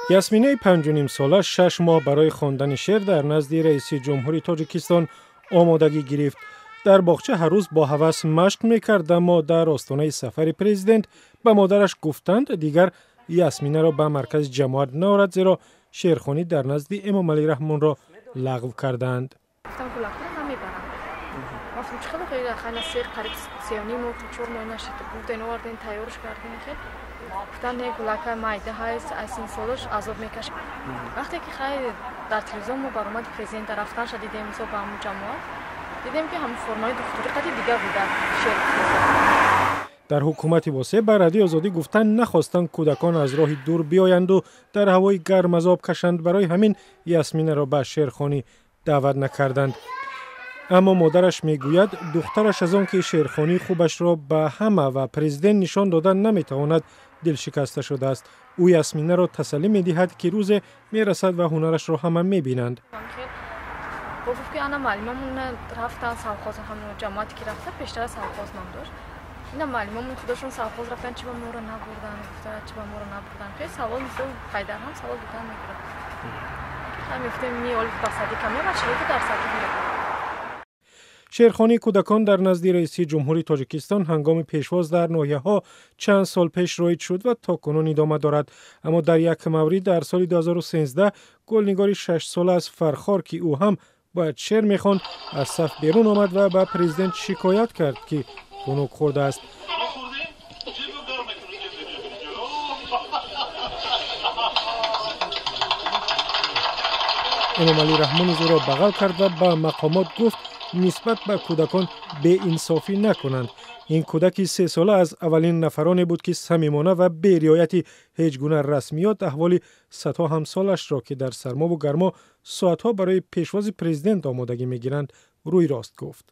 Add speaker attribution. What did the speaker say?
Speaker 1: Ясминаи 5,5 сола 6 моҳ барои хондани шеър дар назди раиси ҷумҳури Тоҷикистон омодагӣ гирифт. Дар боғча ҳар рӯз бо ҳавас машқ мекард, аммо дар остонаи сафари президент ба модараш гуфтанд, дигар Ясминаро ба маркази ҷамоат наорад, зеро шеърхонӣ дар назди Эмомалӣ Раҳмонро лағв кардаанд.
Speaker 2: Гуфтам, гулакро намебарам. Гуфтам, чӣ хеле хайна, се, қариб 3,5 моҳ, 4 моҳ нашид, бурден, оварден, тайёрш карден. Хел гуфтан, не, гулака майда ҳаст, аз син солаш азоб мекашад. Вақте ки хай дар телевизион мо баромади президента рафтанша дидем, мисол, ба ҳамун ҷамоат дидем, ки ҳамун формаи духтури қади дигар буда шеър.
Speaker 1: Дар ҳукумати Восеъ ба Радиои Озодӣ гуфтанд, нахостанд кӯдакон аз роҳи дур биёянду дар ҳавои гарм азоб кашанд, барои ҳамин Ясминаро ба шеърхонӣ даъват накарданд. Аммо модараш мегӯяд, духтараш аз он ки шеърхонии хубашро ба ҳама ва президент нишон дода наметавонад, дилшикаста шудааст. Ӯ Ясминаро тасаллӣ медиҳад, ки рӯзе мерасад ва ҳунарашро ҳама мебинанд.
Speaker 2: Гуфт, ки ана муаллимамон рафтан совхоз, ҳамон ҷамоате ки рафта, пештара совхоз ном дошт, ина муаллимамон худошон совхоз рафтан, чи ба моро набурдан? Гуфта, чи ба моро набурдан? Хеле савол, мисол, пайдарҳам савол додан мегирад. Мегуфтем, ни оли ба садика мева, чиро дар садик мебурд.
Speaker 1: Шеърхонии кӯдакон дар назди раиси ҷумҳури Тоҷикистон ҳангоми пешвоз дар ноҳияҳо чанд сол пеш роиҷ шуд ва то кунун идома дорад. Аммо дар як маврид, дар соли 2013, Гулнигори 6сола аз Фархор, ки ӯ ҳам бояд шеър мехонд, аз саф берун омад ва ба президент шикоят кард, ки хунук хӯрдааст. Эмомалӣ Раҳмон ӯро бағал кард ва ба мақомот гуфт, нисбат ба кӯдакон беинсофӣ накунанд. Ин кӯдаки 3сола аз аввалин нафароне буд, ки самимона ва бериояти ҳеҷ гуна расмиёт аҳволи садҳо ҳамсолашро, ки дар сармову гармо соатҳо барои пешвози президент омодагӣ мегиранд, рӯй рост гуфт.